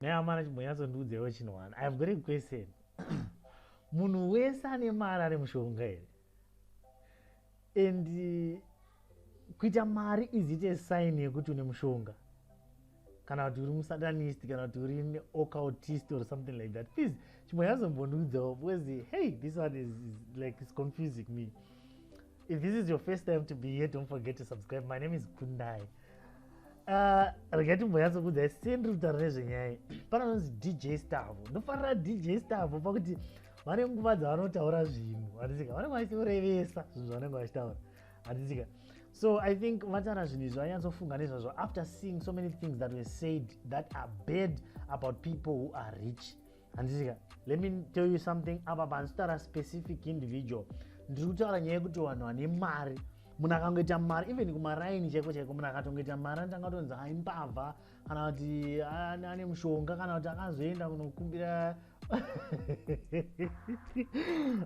Nhai amana, chimbonyatsondiudzewo chinhu one. I have got a question. Munhu wese ane mari ane mushonga here? And kuita mari, is it a sign yekuti une mushonga, kana kuti uri musatanist, kana kuti uri occultist or something like that? Please chimbonyatsombondiudzewo, because hey, this one is like, it's confusing me. If this is your first time to be here, don't forget to subscribe. My name is Kundai. Regai timbonyatsokuudzai sendiri kutaura nezvenyaya. Pana anonzi DJ Stavo. Ndofarira DJ Stavo pakuti vane nguva dzavanotaura zvinhu, handisika? Vanenge vachitorevesa zvinhu zvavanenge vachitaura, handisika? So I think vataura zvinhu izvi vanyatsofunga nezvazvo after seeing so many things that were said that are bad about people who are rich, handisika? Let me tell you something. Apa panditotaura specific individual, ndiri kutaura nyaya yekuti vanhu vane mari, munhu akangoita mari, even kumaraini chaiko chaiko, munhu akatongoita mari anotanga kutonzi aimbavha, kana kuti ane mushonga, kana kuti akazoenda kunokumbira,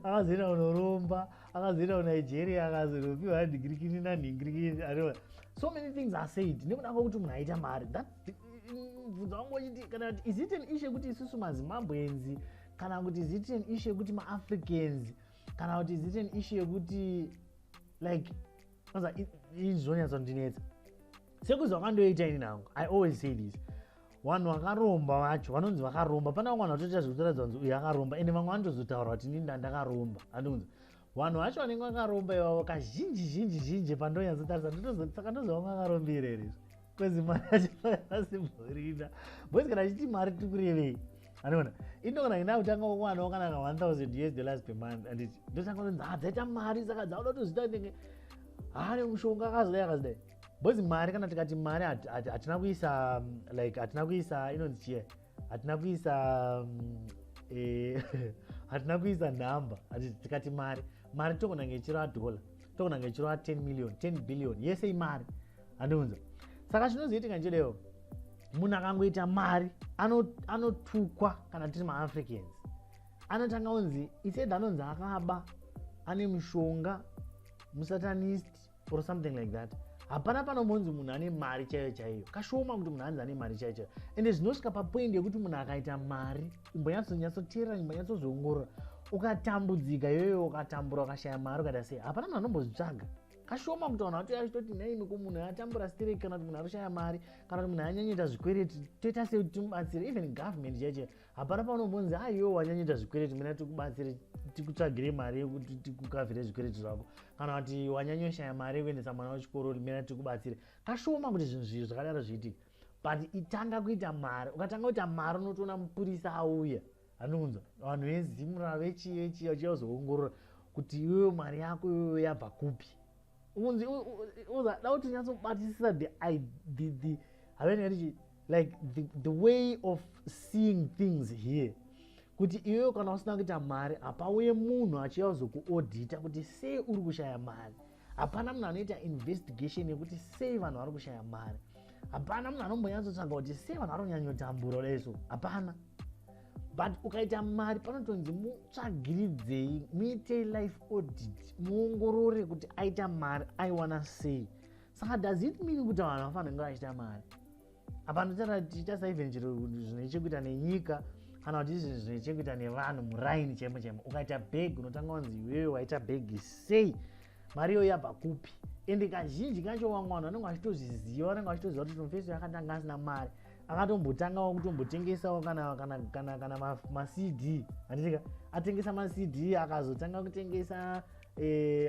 akazoenda kunoromba, akazoenda kuNigeria, akazonopiwa nhingirikini nanhingirikini. So many things are said nekuda kwekuti munhu aita mari. Mubvunzo wangu wachiti, kana kuti is it an issue yekuti isusu maZimbabweans, kana kuti is it an issue yekuti maAfricans, kana kuti is it an issue yekuti like izvi zvonyatsondinetsa sekuzi wakandoita ini nangu? I always say this: vanhu vakaromba vacho vanonzi vakaromba. Pana vamwe vanhu vatoita zvekutoratidza kunzi uyu akaromba, ende vamwe vanotozotaura kuti ini ndandakaromba, andonzi vanhu vacho vanenge vakaromba ivavo kazhinji zhinji zhinji pandonyatsotarisa, saka ndozva vamwe vakarombira here izvo? 'Cause mari yacho vasimborina, because kana achiti mari tiri kurevei? Anoona indogona kuenda kutanga kuwanawo kana ka 1000 US dollars per month, anditi ndotanga kutonzi ha, dzaita mari, saka dzauda kutozvita ndenge haane mushonga, akazodai, akazodai. Because mari, kana tikati mari, hatina kuisa like, hatina kuisa inonzi chiya, hatina kuisa hatina kuisa nhamba. Tikati mari, mari togona kunge ichireva dollar, togona kunge ichireva 10 million, 10 billion, yese imari, handiunza. Saka chinozoitika nchedewo, munhu akangoita mari anotukwa. Kana tiri maAfricans, anotanga kunzi instead anonzi akaba, ane mushonga, musatanist or something like that. Hapana panombonzi munhu ane mari chaiyo chaiyo. Kashoma kuti munhu anzi ane mari chaiyo chaiyo. Ende zvinosvika papoint yekuti munhu akaita mari, umbonyatsonyatsoteerera, umbonyatsozviongorora, ukatambudzika iyoyo, ukatambura, ukashaya mari, ukaita sei, hapana munhu anombozvitsvaga. Kashoma kuti vanhu vatoya vachitoti, "Naimi ko, munhu atambura stereki, kana kuti munhu arikushaya mari, kana kuti munhu anyanyoita zvikwereti, toita sei kuti timubatsire?" Even government chaicho, hapana paunombonzi, "Aiyo, wanyanyoita zvikwereti, mina tikubatsire, tikutsvagire mari yekuti tikukavhire zvikwereti zvako," kana kuti, "Wanyanyoshaya mari yekuendesa mwana wechikoro, mina tikubatsire." Kashoma kuti zvinhu zviro zvakadaro zviitika. But itanga kuita mari, ukatanga kuita mari, unotoona mupurisa auya, anounza vanhu veZIMRA, vechii vechii, vachiya kuzoongorora kuti iwewe mari yako iwewe yabva kupi. Unzi da kuti unyatsobatisisa the havenerichi, like the way of seeing things here, kuti iwewe kana usina kuita mari, hapauye munhu achiya kuzokuaudita kuti sei uri kushaya mari. Hapana munhu anoita investigation yekuti sei vanhu vari kushaya mari. Hapana munhu anombonyatsotsvaga kuti sei vanhu vari kunyanyotambura kudai. So hapana. But ukaita mari, panotonzi mutsvagiridzei, muitei life audit, muongorore kuti aita mari aiwana sei. Saka does it mean kuti vanhu vafanira kunge vachiita mari? Apa ndotaura tichiita saeven chiro zvine chekuita nenyika, kana kuti izvi zvine chekuita nevanhu muraini chaimo chaimo. Ukaita bhegi, unotanga kunzi, "Iwewe waita bhegi sei? Mari iyoyo yabva kupi?" Ende kazhinji kacho vamwe vanhu vanenge vachitozviziva, vanenge vachitoziva kuti mufeso yakatanga asina mari, akatombotangawo kutombotengesawo kana maCD, handitika? Atengesa maCD, akazotanga kutengesa,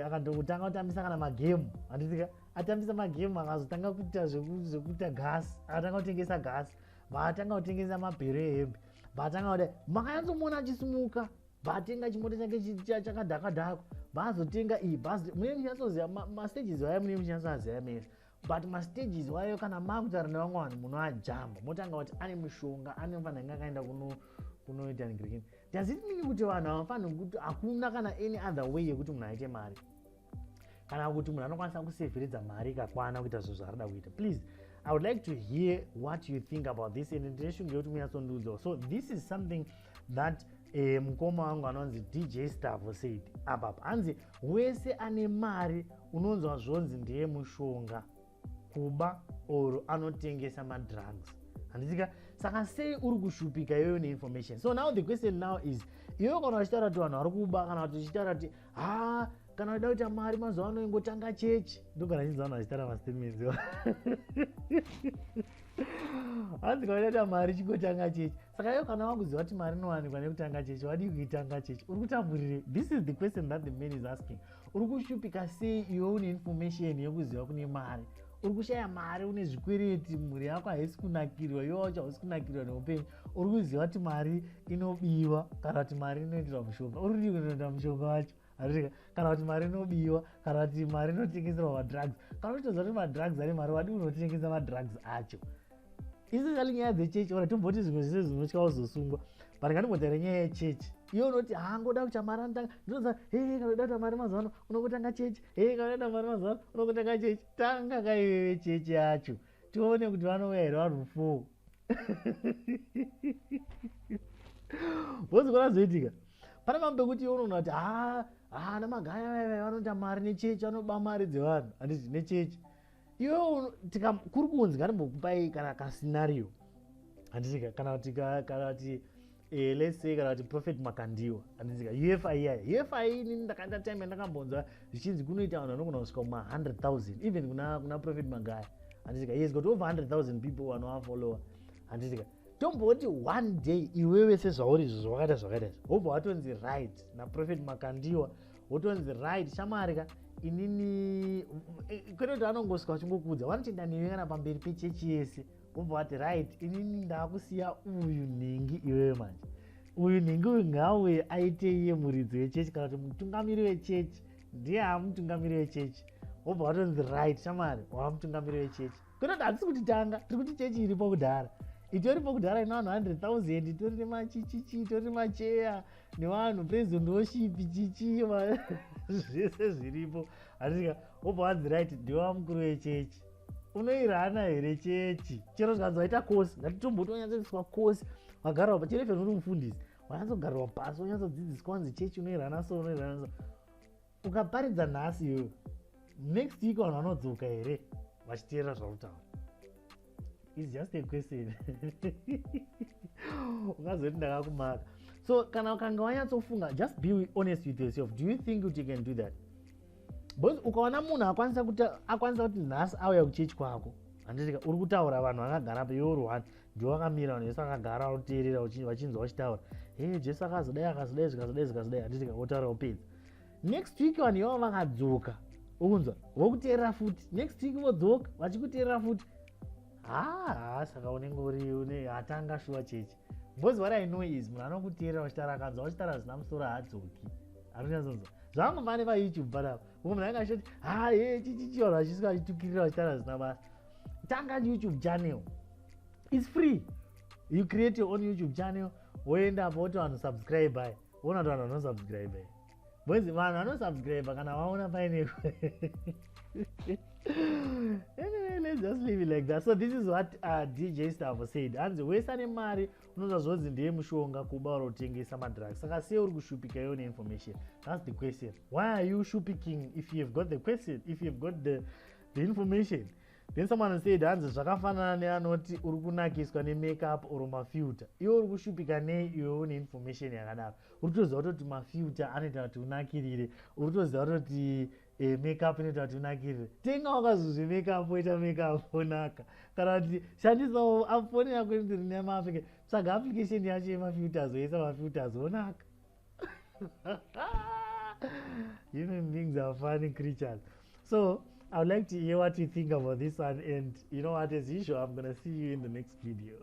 akandotanga kutambisa kana magemu, handitika? Atambisa magemu, akazotanga kuita zvekuita gasi, akatanga kutengesa gasi, vaatanga kutengesa mabhero ehembe, vaatanga kudai, makanyatsomuona achisimuka, vatenga chimota chake chakadhakadhakwa, vazotenga iyi. Mune muchinyatsoziva mastages wayo, mune muchinyatsoaziva mese. But mastages wayo, kana makutaura nevamwe vanhu, munoajamba, motanga kuti ane mushonga, anofanira kunge akaenda kunoita ngirini. Does it mean kuti vanhu havafaniri kuti hakuna kana any other way yekuti munhu aite mari, kana kuti munhu anokwanisa kusevheredza mari ikakwana kuita zvinhu zvaarida kuita? Please, I would like to hear what you think about this, and ndine shungu yekuti munyatsondiudzawo. So this is something that mukoma wangu anonzi DJ Stavo said apapa. Hanzi wese ane mari unonzwa zvonzi ndeye mushonga, kuba, or anotengesa madrugs, handitika? Saka sei uri kushupika iyoyo neinformation? So now the question now is, iyoyo kana uchitaura kuti vanhu vari kuba, kana kuti uchitaura kuti ha, kana uchida kuita mari mazuva ano ingotanga chechi, ndogara chinzi vanhu vachitaura mastatements, hanzi kana uida mari chingotanga chechi. Saka iyo kana wakuziva kuti mari inowanikwa nekutanga chechi, wadii kuitanga chechi? Uri kutamburirei? This is the question that the man is asking. Uri kushupika sei iwe une information yekuziva kune mari? Uri kushaya mari, une zvikwereti, mhuri yako haisi kunakirwa, iwe wacho hausi kunakirwa neupenyu. Uri kuziva kuti mari inobiwa kana kuti mari inoitirwa mushonga. Uri kudii kunoita mushonga wacho? Atika kana kuti mari inobiwa, kana kuti mari inotengeserwa madrugs, kana uchitoziva kuti madrugs ane mari, wadi unotengesa madrugs acho? Especially nyaya dzechechi, ora tomboti zvimwe zvese zvinotya kuzosungwa, but ngandimbotaura nyaya yechechi. Iwe unoti hangoda kuita mari, anotanga ndinoza he, kana uda kuita mari mazuva ano unongotanga chechi, he, kana uda mari mazuva ano unongotanga chechi. Tanga kaiwewe chechi yacho, tione kuti vanouya here vanhu 4. Vozi kunazoitika pane mambo ekuti iwe unoona kuti ha ha namagaya vaya vanoita mari nechechi, vanoba mari dzevanhu, handiti nechechi. Iwe kuri kunzi ngatimbokupai kana kascenario, handitika, kana kuti kana kuti let's say kana kuti Prophet Makandiwa, handitika, UFI iyaya. UFI inini ndakaenda time yandakambonzwa zvichinzi kunoita vanhu vanogona kusvika kuma 100 000, even kuna Prophet Magaya, handitika, he has got over 100 000 people vanovafollowa, handitika. Tomboti one day iwewe sezvauri izvo zvakaita zvakaita izvo, wobva watonzi right naProphet Makandiwa, wotonzi right shamwari ka, inini kwete kuti vanongosvika vachingokuudza, vanotoenda newe kana pamberi pechechi yese, wobva wati right, inini ndaakusiya uyu nhingi, iwewe manje uyu nhingi uyu ngauye aite iye muridzi wechechi kana kuti mutungamiri wechechi, ndiye amutungamiri wechechi. Wobva watonzi right shamwari, wava mutungamiri wechechi. Kwete kuti hatisi kuti tanga, tiri kuti chechi iripo kudhara, itoripo kudhara, ina vanhu 100 000, itori nemachichichi, itori nemacheya nevanhu, president worship, chichi zvese zviripo, hatika. Wobva wanzi right, ndiwe mukuru wechechi. Unoirana here chechi? Chero zvikanzi waita kosi, ngatitombotonyatsoswa kosi, wagarwa chero even uri mufundisi, wanyatsogarirwa pasi, wanyatsodzidziswa, wanzi chechi unoirana so, unoirana so. Ukaparidza nhasi iyoyo, next week vanhu vanodzoka here vachiteerera zvautaura? Is just a question. Ungazoti ndakakumaka. So kana ukanga wanyatsofunga, just be honest with yourself, do you think kuti you can do that? Because ukaona munhu akwanisa kuti akwanisa kuti nhasi auya kuchechi kwako, handitika, uri kutaura, vanhu vakagara pa, iwe uri one, ndiwe wakamira, vanhu vese vakagara vakuteerera, vachinzwa uchitaura, he, Jesu akazodai, akazodai, zvikazodai, zvikazodai, handitika, wotaura, wopedza. Next week vanhu ivavo vakadzoka, ukunzwa, vokuteerera futi. Next week vodzoka vachikuteerera futi. Ha, saka unenge uri une hatanga shuwa chechi? Because what I know is munhu anokuteerera uchitaura, akanzwa uchitaura zvisina musoro, haadzoki. Anonyatsonzwa zvangomane paYouTube panapa, umwe munhu anenge achitoti ha, he, chichichi, vanhu vachisvika vachitukirira vachitaura zvisina basa. Tanga YouTube channel, it's free. You create your own YouTube channel, woendapo, woti vanhu subscribe ai, woona kuti vanhu vanosubscribe ai, because vanhu vanosubscribe kana vaona paine. Anyway, let's just leave it like that. So this is what DJ Stavo said. Hanzi wese ane mari unonzwa zvonzi ndeye mushonga, kuba uri kutengesa madrugs. Saka sei uri kushupika iwe neinformation? That's the question. Why are you shupiking if you've got the question, if you've got the information? Then someone said, hanzi zvakafanana neanoti uri kunakiswa nemakeup or mafilter. Iwe uri kushupika nei iwe une information yakadaro? Uri kutoziva kutoti mafilter anoita kuti unakirire, uri kutoziva kutoti makeup inoita kuti unakirire. Tenga wakazozve makeup, oita makeup, onaka. Kana kuti shandisawo foni yako indiri nemaafrica, tsvaga application yacho yemafilters, oisa mafilters, onaka. Human beings are funny creatures. So I would like to hear what you think about this one, and you know what, as usual, I'm gonna see you in the next video.